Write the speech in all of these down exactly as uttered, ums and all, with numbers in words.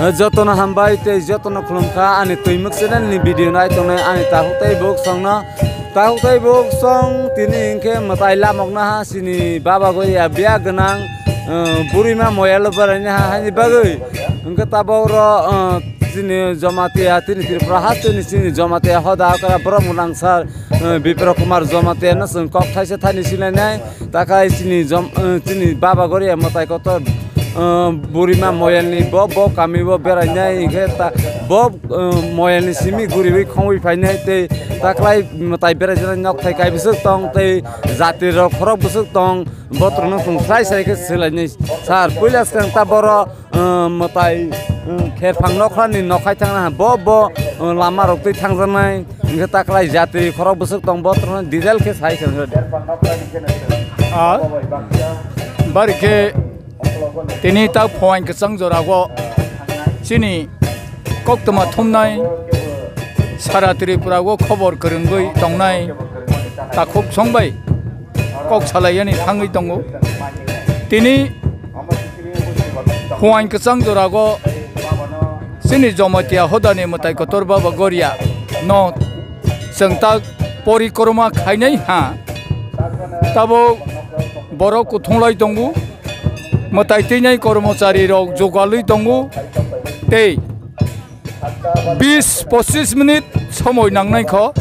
Eh, jotono hambai tei jotono khulumkha ani Twimwk channel ni video nai tongnai ani takhuk tei buk songno. Takhuk tei buk song tini hinkhe mwtai lamokna ha chini baba goi ya biya gwnang, eh, burima moyalo baraina ha haini bagwi. Hinkhe tabok ro, eh, chini Jamatia, chini Tripura hasteni chini Jamatia hoda okra borok mwnangsar, eh, Bipra Kumar Jamatia no chwng kok thaisa thani silainai. Takhai chini jom, eh, chini baba gori mwtai kotor, eh, burima moyalni bo, bo kami bo berainai hinkhe ta, bo, eh, moyalni simi guriwi khongwi phainai tei takhai mwtai beraijaknai nok thai kai bwswk tong tei jati rok khorok bwswk tong botrokno chwng srai srai khe swlainai sir puila swkang ta boro. Mwtai, kherphang nokhrani nokhai thangna bo bo lama rok twi thangjaknai hinkhe taklai jati khorok bwswk tong bo tongna detail khe sai khwna. Ah, bari khe tini ta phuain kwchang jorao chini koktwma thumnai sara Tripura o khobor kwrwngwi tongnai takhuk songbai kok salaiyani thangwi tongo. Tini phuain kwchang jorao chini Jamatia hodani mwtai kotor baba Goria no chwng ta porikroma khainai ha. Tabuk borok kuthunglai tongo, mwtai twinai kormochari rok jugalwi tongo tei bis pochis minute somoi nangnai kho,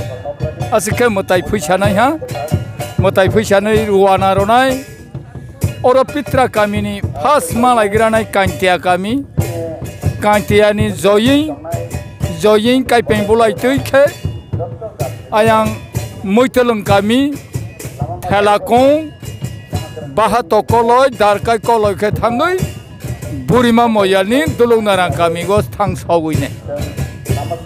aswk khe mwtai phuisanai ha, mwtai phuisanai ruana ronai. Oro Pitra kamini first malaigranai Kantia kami, Kantiani Joying, Joying Kaipeng bulai twi khe ayang Muitwlwng kami, Thelakung, Bahato koloi, Darkai koloi khe thangwi Burima Moyalni Duluknarang kami go thang sogwinai.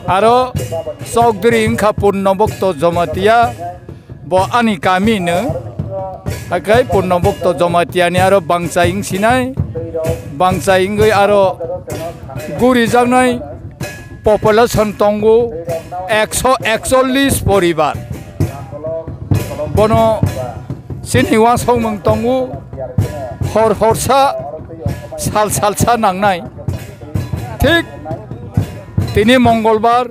Aro Chokdri wngkha Purno Bhokto Jamatia, bo ani kami no. Hakai Purno Bhokto Jamatia ni aro bangchai wng sinai, bangchai wngwi aro gurijaknai population tongo ekso ekchollis poribar. Bono chini uansukmung tongo, hor horsa, sal salsa nangnai. Thik tini Mongolbar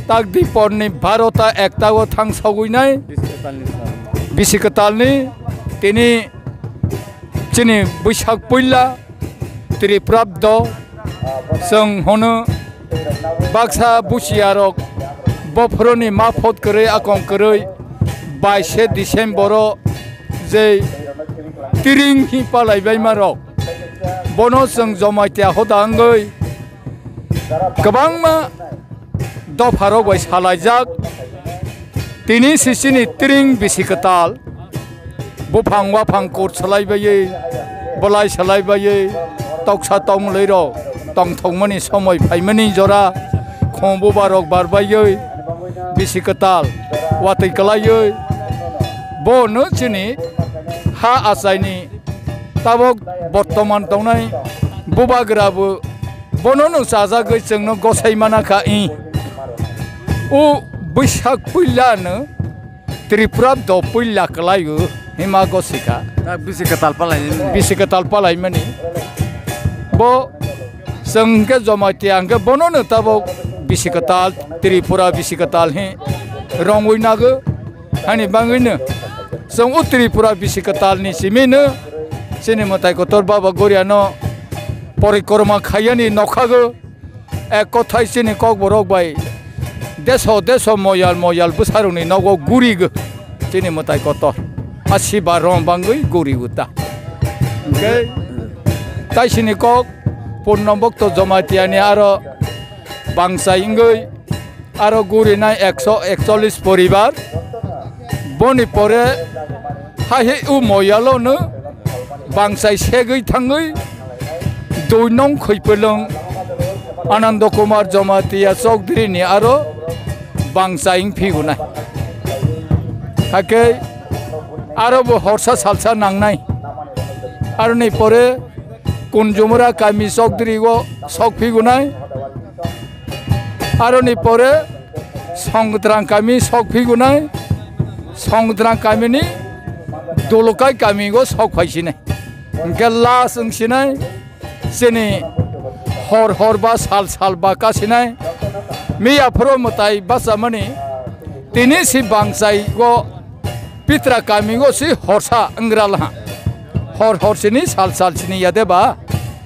tak diporni barota ekta o thang sogwinai. Bisi kwtalni sal. Bisi kwtalni tini chini Buisak puila Tripurabdo chwng hono baksa busiya rok bophoroni maphot kwrwi akong kwrwi baise December o je tiring hi palaibaima rok bono chwng Jamatia hoda wngwi kwbangma dopharok bai salaijak. Tini sisini tiring bisi kwtal, buphang waphang kut salai baiwi, bolai salai baiwi, toksa tongmwlwi rok tongthokmani somoi phaimani jora, khong buba rok bar baiwi bisi kwtal watwi kwlaiwi bono chini ha achaini tabok bortoman tongnai bubagra bo bono no chajagwi chwngno gosai mana kha i. O Buisak puila no Tripura do puila kwlai o hima gosika. Tak bisi kwtal palai. Bisi kwtal palai mani. Bo chwng hwnkhe Jamatia hwnkhe bono no tabok bisi kwtal, Tripura bisi kwtal hi rongwi nago. Hani bangwino chwng o Tripura bisi kwtalni simino chini mwtai kotor Baba Goriano porikroma khaiyani nokhago. Ek kothai chini kokborok bai deso deso moyal moyal bwsarokni nogo gurigo chini mwtai kotor. A siba rong bangwi gurigo ta. Hwnkhe tai sini kok Purno Bhokto Jamatia ni aro bangchai wngwi aro gurinai ekso ekchollis poribar. Boni pore hahi u moyalo no bangchai segwi thangwi dui nong khoi pelong Anando Kumar Jamatia Chowdhury ni aro bangchai wng phigunai. Hakhe aro bo horsa salsa nangnai. Aroni pore Kunjumura kami Chowdhury o sok phigunai. Aroni pore Songdrang kami sok phigunai, Songdrang kamini Dolokai kami o sok phaisinai. Hwnkhe last wngsinai chini Hor hor ba sal sal ba kasinai. Miya phuru mwtai bachamani. Tini si bangchai go pitra kami go si horsa wngral ha. Hor hor sini sal sal sini yade ba.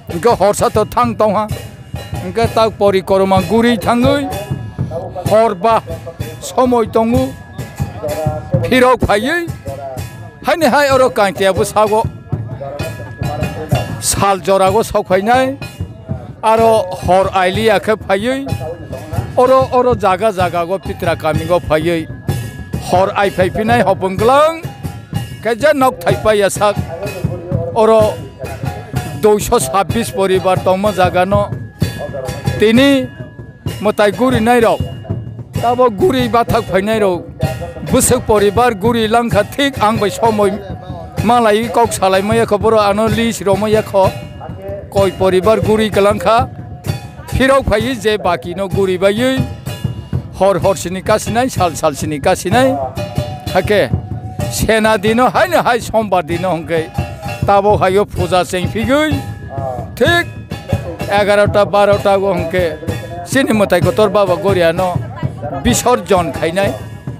Hwnkhe horsa to thang tong ha. Hwnkhe tak pori koroma guri thangwi hor ba somoi tongo. Phirok phaiwi Haini hai oro kangtiya bwsago sal jorago sok phainai, aro hor ailiya khe phaiwi oro, oro jaga jagago pitra kamigo phaiwi hor ai phai phinai hopong glang khe je nok thai paiya sak oro duiso sabbish poribar tongma jagano tini mwtai guri nairok, tabok guri bathak phainairok, bwswk poribar guri langkha, thik ang bai somoi malai kok salai maya kho, borok ano list rw maya kho, koi poribar guri kwlangkha, phirok phaiwi je baki no guri baiwi hor hor sini kasinai, sal sal sini kasinai, hakhe sena dino haino hai sombar dino hwnkhe tabok haio puja chengphigwi thik egarota barota go hwnkhe chini mwtai kotor Baba Goriano bisorjon khainai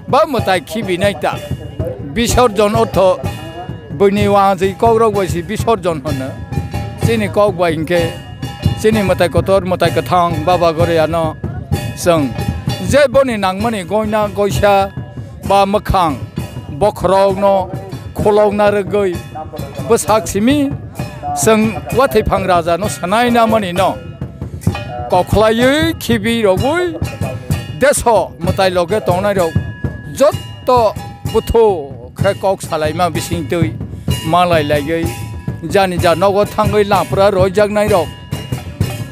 ba mwtai khibinai ta. Bisorjon ortho buini wangwi kokrok bai se bisorjon hwno. Chini kok bai hwnkhe chini mwtai kotor mwtai kwthang Baba Goriano chwng je boni nangmani goina goisa ba mwkhang bokhorokno khulokna rwgwi bwsak simi chwng wathiphang rajano swnaina manino kokhlaiwi khibi rogwi deso mwtai loge tongnairok jotto buthu khe kok salaima bisingtwi malai laiwi jani ja nogo thangwi lapra roijaknairok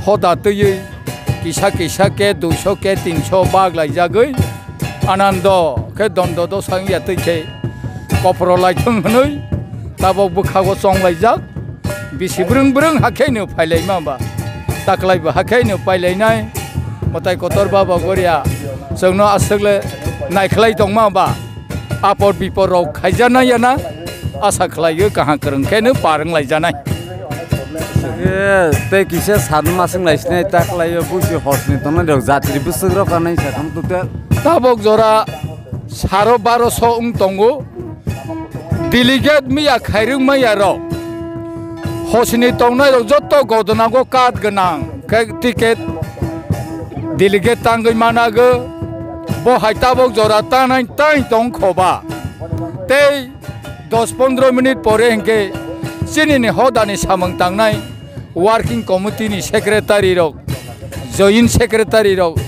hoda twiwi kisa kisa khe duiso khe tinso bak laijagwi anando khe dondo dosa wngya twi khe kopro laithung hwnwi tabok bwkhago chonglaijak. Bisi brwng brwng hakhe no phailaima ba taklai bo hakhe no pailainai mwtai kotor Baba Goria chwngno aswkle naikhlai tongma ba. Apor bipor rok khaijana yana asa khlaiwi kaham kwrwng khe no par wng laijanai. Tei kisa sano maswk naisinai ta khlaio busi hosni tongnai rok jatri bwswk rok kanai sa khamtute. Tabok jora saro baroso wng tongo. Delegate miya khairwng maya rok hosni tongnai rok jotto godona go card gwnang khe ticket delegate tangwi manago. Bo hai tabok jora tanai tai tong khoba. Tei dos pondro minute pore hwnkhe chini ni hoda ni samung tangnai working committee ni secretary rok, joint secretary rok,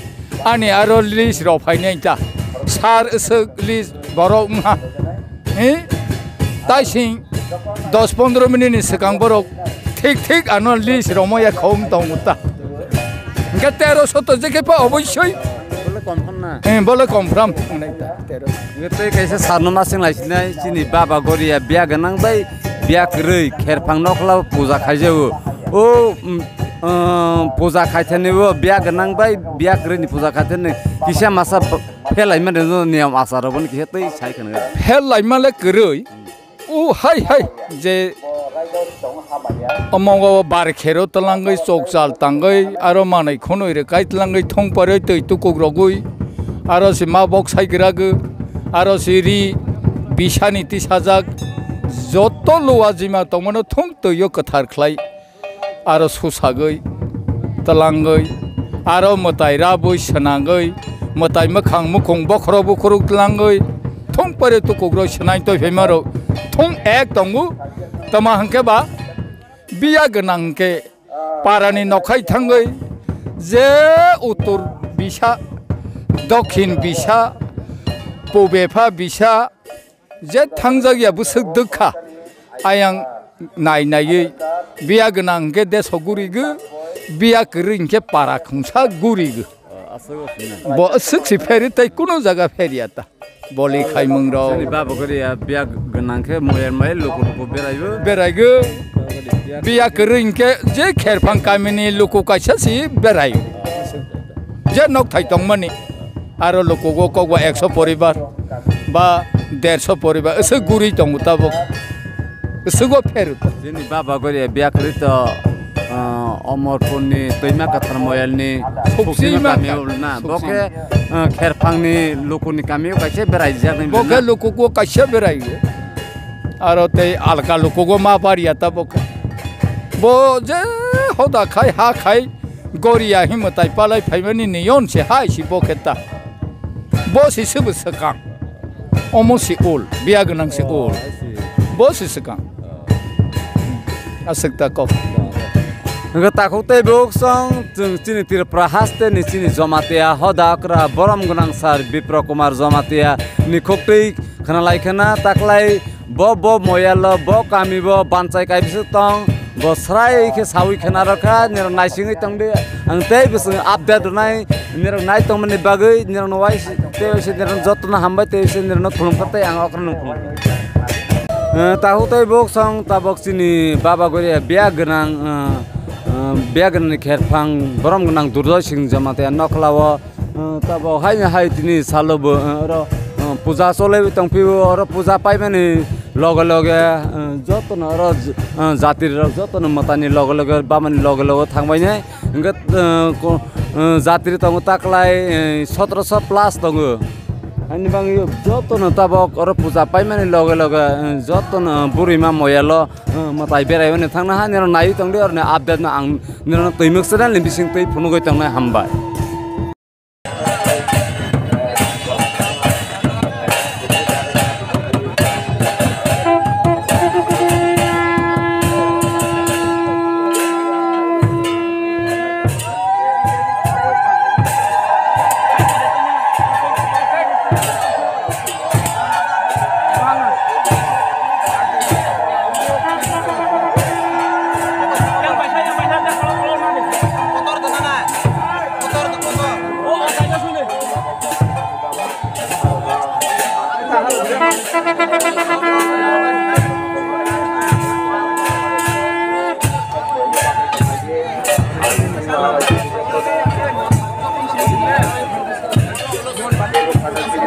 ani aro list rok phainai ta. Sir, aswk list borok wngha. Hi? Taising dos pondro minute ni swkang borok thik thik ano list romaya khong tongo ta. Hingke tero soto je khe pa oboisoi. Bole confirm na? Eh, bole confirm. Hingke tei kaisa sarno masing lai sinai chini Baba Goria biya gwnang bai biya kwrwi kherphang nokla puja khaijago. O, mm, uh, puja khaithani o biya gwnang bai biya kwrwi ni puja khaithani kisa masa phelai mani no niyam achar rok boni kisa tei sai khwna. Phelai male kwrwi. O hai hai je omo o bar khero twlangwi chokchal tangwi aro manwi khwnwi rwkai twlangwi thongparwi twi tukuk rogwi aro se ma bok sai kwragwi aro se ri bisani tisajak joto luwa jima tongmano thung twio kwthar khlai. Aro susagwi twlangwi, aro mwtai rabwi swnangwi, mwtai mwkhang mukhung bokhorok bukhuruk twlangwi, thung pare tukukrok swnai toiphaima rok thung ek tongo. Tama hwnkhe ba biya gwnang hwnkhe parani nokhai thangwi je uttor bisa, dokhin bisa, pubepha bisa, je thangjak ya bwswk dwkha, ayang nai naiwi biya gwnang hwnkhe deso gurigo, biya kwrwi hwnkhe para khungsa gurigo. Bo swk si pheri tei kunu jaga pheriya ta. Boli khaimung rok. Chini baba gori ya biya gwnang khe moyar mai luku luku beraibo. Beraigo. Biya kwrwi hwnkhe je kherphang kamini luku kaisa si beraio. Je nok thai tongmani. Aro lukugo kokba ekso poribar ba derso poribar, aswk guri tongo tabuk. Aswk o pheru. Chini baba gori ya biya kwrwi to. Ah, Omorpurni Twima Kathar Moyalni Suksima Suksima kami Ka-, wlna. Bo Suksima. Khe, ah, Kherphangni Lukuni kami o kaisa beraijak ni Bo khe wlna. Lukugo kaisa berai. Aro tei alka lukugo ma bariya ta bo khe. Bo je hoda khai, ha khai, goriya himwtai palai phaimani niyon se hai si bo khe ta. Bo si swbo swkang. Omo si ul, biya gwnang si ul. Bo si swkang. Aswk ta kok. Hwnkhe takhuk tei bukhuk song chwng chini Tripura haste ni chini Jamatia hoda okra borom gwnang sir Bipro Kumar Jamatia ni khuktwi khwnalai khwna taklai bo bo moyalo bo kami bo banchai kaibisa tong bo srai khe sawi khwna rokha nirok naisingwi tongdi ang tei bwswng update rwnai nirok nai tongmani bagwi nirokno wai tei waisa nirokno jotono hambai tei waisa nirokno khulumkha tei ang okra nung khulumkha. Eh, takhuk tei bukhuk song tabok chini baba goria biya gwnang, eh, eh, biya gwnangni kherphang borom gwnang Durjoy Singh Jamatia nokhlao, eh, tabok haino hai tini salo bo, eh, oro, eh, puja cholaiwi tongphio oro puja paimani loge loge, eh, jotono oro, eh, jatrirok jotono mwtani loge loge bamani loge loge thangbainai. Hwnkhe, eh, ko-, eh, jatri tongo taklai, eh, sotoroso plus tongo. Haini bagwi jotono tabok oro puja paimani loge loge, eh, jotono burima moyalo, eh, mwtai beraimani thangna ha nirok naiwi tongdi oroni update no ang nirokno Twimwk channel ni bising twi phunugwi tongnai hambai.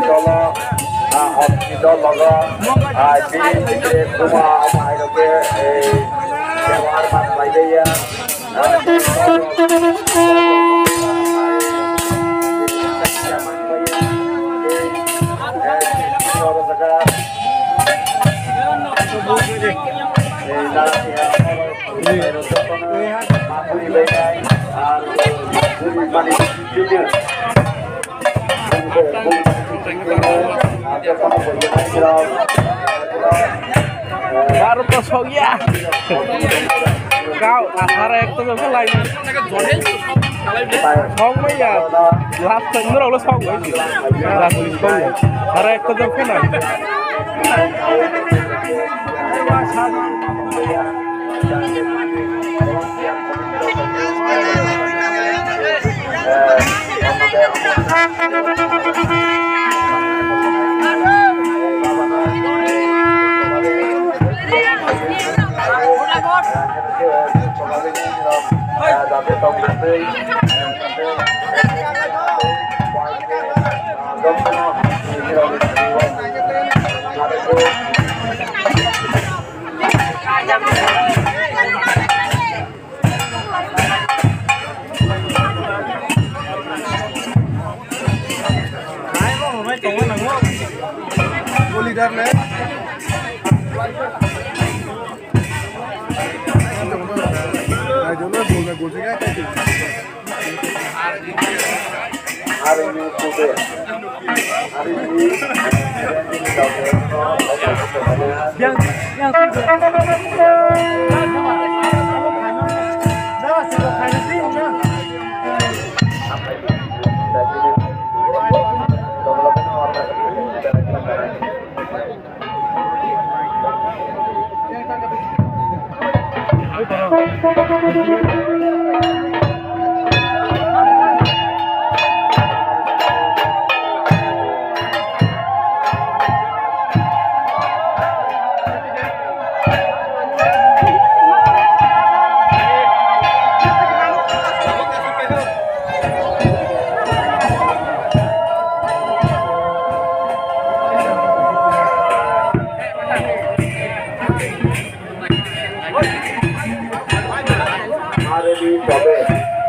Dolo, ah, hospital logo, ah, bini bini kuma ama airok ke, eh, jawar mas laidaya. Baro to sogya. Kau asara ekto jokhe lai. Song maya. Last time nurok lo song bai. Last time song ya. Asara ekto jokhe na.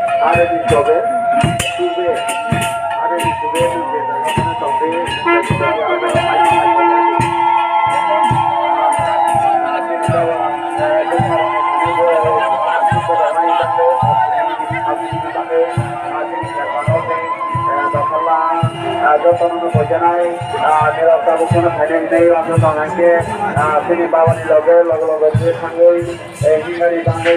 Are ni sobe, sobe, are ni sobe, sobe, tongbe, jotono bojanai, nirok tabuk phano phainai hinwi ang joto hwnkhe, chini babani loge, loge, loge, thangwi, hinani bangwi.